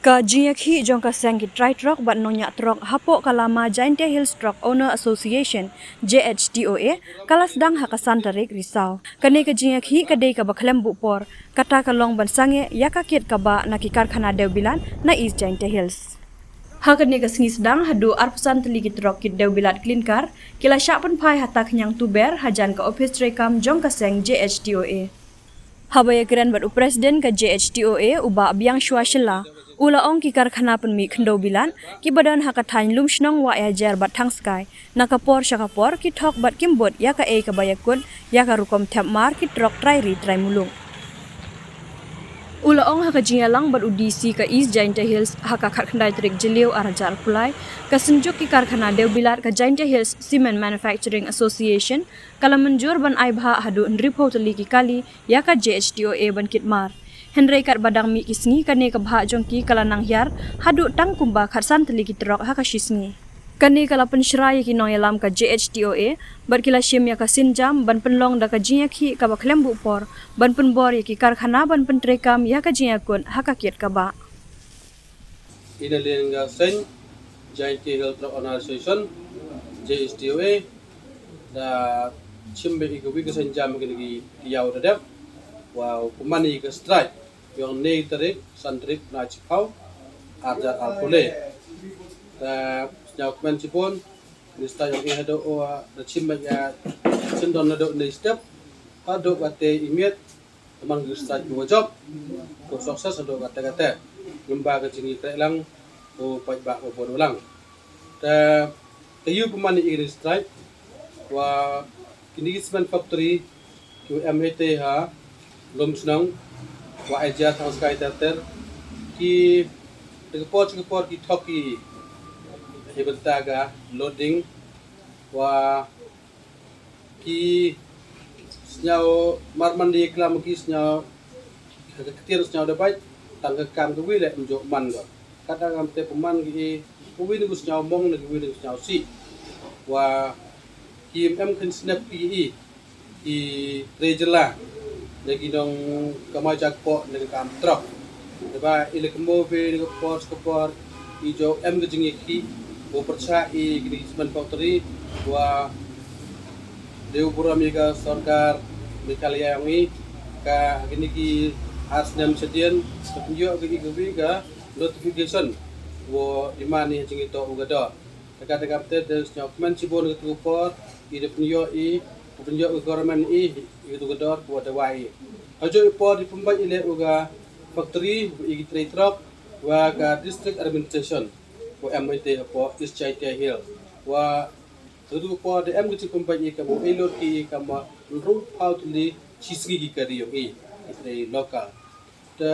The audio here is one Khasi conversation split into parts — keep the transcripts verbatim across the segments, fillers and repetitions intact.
Ka jingïakhih jong ka seng ki trai trok bad nongñiah trok hapoh ka lama Jaintia Hills Truck Owner Association, J H T O A, ka la sdang ha ka san tarik Risaw. Kane ka jingïakhih ka dei kaba khlem buh por, kata ka long ban sangeh ïa ka kit ka bah na ki karkhana dewbilat na East Jaintia Hills. Ha kane ka sngi sdang haduh arphew san tylli ki trok kit dewbilat clinker ki la shah pynphai ha Takhnyiang Tuber hajan ka ophis treikam jong ka seng J H T O A. Haba ïakren bad u President ka J H T O A, u Bah Biangshwa Shylla, u la ong ki karkhana pynmih khyndew bilat kiba don ha ka thaiñ Lumshnong, Wahiajer bad Thangskai, na ka por sha ka por ki thok bad kim bud ïa kaei kaba ïakut ïa ka rukom thep mar ki trok trai ri trai muluk. U la ong ha ka jingïalang bad u D C ka East Jaintia Hills ha ka khatkhyndai tarik Jylliew arhajar arphew lai, ka Synjuk ki Karkhana Dewbilat ka Jaintia Hills Cement Manufacturing Association ka la mynjur ban ai bhah haduh hynriewphew tylli ki kali ïa ka J H T O A ban kit mar. Hynrei katba dang mih ki sngi, kane ka bhah jong ki ka la nang hiar haduh tang kumba khatsan tylli ki trok ha ka shi sngi. Kane ka la pynshrai ïa ki nongïalam ka J H T O A bad ki la shim ïa ka sienjam ban pynlong da ka jingïakhih kaba khlem buh por ban pynbor ïa ki karkhana ban pyntreikam ïa ka jingïakut ha ka kit ka bah. Ina liang ka seng Jaintia Hills Truck Owner Association, J H T O A, da shim beit ïa ka wi ka sienjam ha kine ki ïaw da dep, wa u pynman ïa ka strike ïong ne tarik, san tarik na chiphaw, arhajar arphew lai. Da sñiaw kmen chibun, minister ïong i haduh u, da shim beit ïa, sien don haduh ne step, haduh kate i miet, Te man ki strike ki wa jop, ko success haduh kate kate. Ngim ba ka jingïakreh lang, ko paidbah ko bun u lang. Te, te ïa u pynman ïa kine ki strike, wa kine ki cement factory, ki wa em hei te ha, Lumshnong, Wahiajer, Thangskai ter ter, ki, te ka por, te ka por ki thok ki, ki bynta ka loading, wa ki sñiaw mar man da ïaklam ki sñiaw, ka ktien sñiaw da bait, tang ka kam ka wi leh ym ju man ko. Kata kam te pynman ki, ka wi ne ka sñiaw mong ne ka wi ne ka sñiaw sih. Wa ki em khyndiat snep ki i, ki trei jylla, ne ki nongkamai jakpoh ne ka kam trok. Te ba i leh ka mo be ne ka por ka por, i ju em ka jingïakhih, u pyrshah i kine ki cement factory, wa dei u burom ïa ka sorkar Meghalaya ïong i, ka kine ki ar snem shadien, ka pynïoh ka i ka wi ka notification, wa demand i jingïatoh u ka dor. Te ka te ka te, te sñiaw kmen chibun katu ka por, i da pynïoh i, da pynïoh ka government i, i katu ka dor, wa da wai i. Hajuh i por i pynbeit i leh u ka factory, i ki trei trok, wa ka district administration, wa em hei te hapoh East Jaintia Hills. Wa katu ka por da em ka jingpynbeit i kaba u ei load ki i kaba hynriewphew tylli shi sngi ki kari ïong i, ki trei local. Te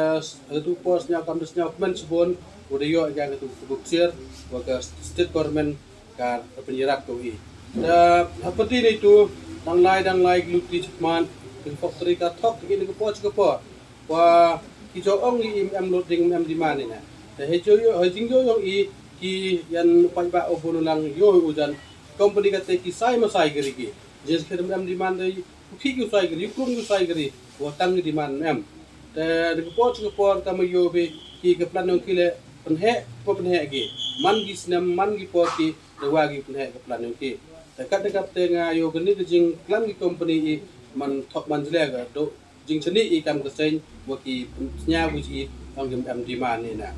katu ka por sñiaw kam da sñiaw kmen chibun, wa da ïoh ïa katu ka bupsir, wa ka state government ka da pynïarap ka i. Te hapdeng neitu, dang lai, dang lai, ki luti chikman, ki factory ka thok, ki ne ka por, ka por. Wa ki ju ong i em loading, em demand i na. Te hei ju ïoh, hei jingïoh ïong i, ki ïan paidbah u bun u lang ïoh u jan, company kate ki sai ma sai kari ki. Jes ki em demand dei, u khih ki u sai kari, u krum ki u sai kari, wa tang ki demand em. Te da ka por, ka por, ka ma ïoh be, ki ka plan ïong ki leh, pynheh, pa pynheh ki. Man ki snem, man ki por ki, da wa ki pynheh ka plan ïong ki. Te kat da kat te nga ïoh kane ka jingklam ki company i, man thok man jleh ka, do jingshaniah i kam ka seng, wa ki sñiaw ki i, ong ki em demand i na.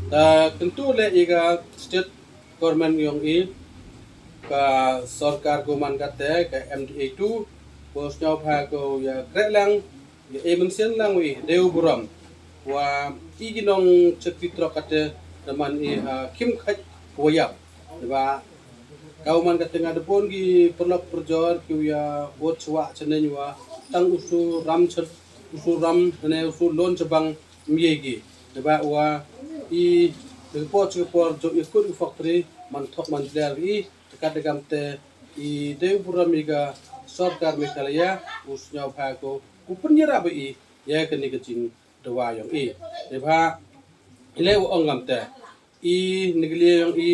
Te kyntu leh i ka state government ïong i, ka sorkar ko man kate, ka M D A two, ko sñiawbha ko ïakreh lang, ïa e mynsiem lang i, dei u burom. Wa i ki nongshakri trok kate, da man i, ah, Khim Khait ko wa ïap. Te ba, ka u man kate nga da bun ki pyrlok pyrjor, ki u ïa wot chwa chaneng wa, tang u su ram chat, u su ram, ne u su lon chabang, ym ïa ki. Te ba wa, i, da ka por, da ka por, ju ïakut i factory, man thok man jleh i, Te kat da kam te i dei u burom i ka sorkar Meghalaya, u sñiawbha ko, u pynïarap i, ïa kane ka jingdawa ïong i. Te ba, i leh u ong kam te, i ne ka liang ïong i,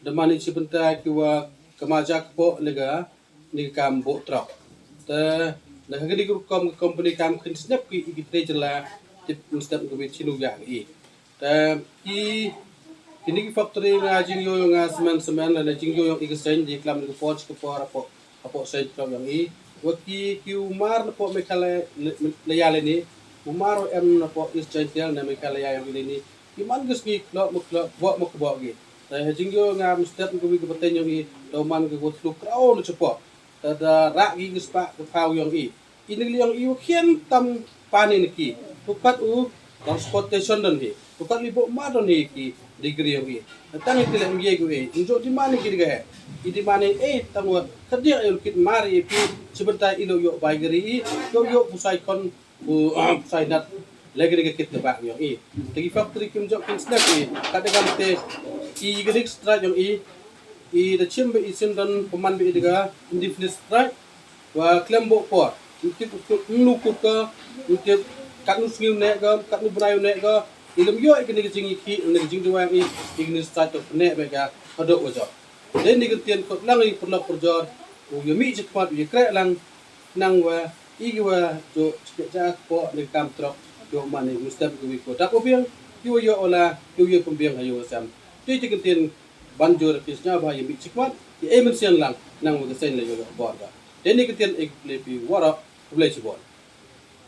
da man i chi bynta ki wa kama jakpoh ne ka, ne ka kam buh trok. Te, na ka kane ka rukom ka company kam khyndiat snep ki, i ki trei jylla, tip snep ka bit chinu ïa i. Te ki, kini ki factory na jingïoh yong nga semen semen, lane jingïoh yong i ka seng, di klam ka por ka por hapoh, hapoh seng trok yong i. Wa ki, ki u mar napoh Meghalaya lane, u mar wa em napoh East Jaintia na Meghalaya yong i lane, ki man ka sngi klok ma klok, kbok ma kbok ki. Te ha jingïoh nga mynstep ka wi ka pateng yong i, da man ka wa tlu kraw na chapoh. Te da rak ki ka spah ka phaw yong i. I ni liang i u khian tam pan i ni ki. U kat u transportation don hi. U kat li bo ma don hi ki degree yong i. Tang i ti le mye ku e. Injo di mani ki diga he. I di mani e tang wa kadiak e u kit mari e pi. Sebentar i lo yo bai gari i. Yo yo pusai kon u pusai nat. Lagi diga kit ke bak yong i. Tagi factory kim jok kin snack i. Kadiak am te i gari strike yong i. I da chim ba i sim don peman ba i diga indefinite strike. Wa klem bo por. Ntip ntip mnu kut ka, ntip kat nu sngi u ne ka, kat nu bnai u ne ka. I lem yo i kini ka jing i ki, i kini ka jing duwang i, i kini ka start to ne ba ka, hadok wa jok. Dei ni ka tien kot lang i pernok perjor, u ya mi jikmat, u ya krek lang, nang wa, i ki wa, jo, jikit ja, po, ni ka kam trok, jo, man i, mustem ki wi ko. Dak u biang, ki wa yo ola, ki wa yo pembiang ha yo sam. Dei ti ka tien, ban jor ki snya ba ya mi jikmat, i e men siang lang, nang wa ka sen la yo yo bor ka. Dei ni ka tien i ka ple pi warok, ka ple chibon.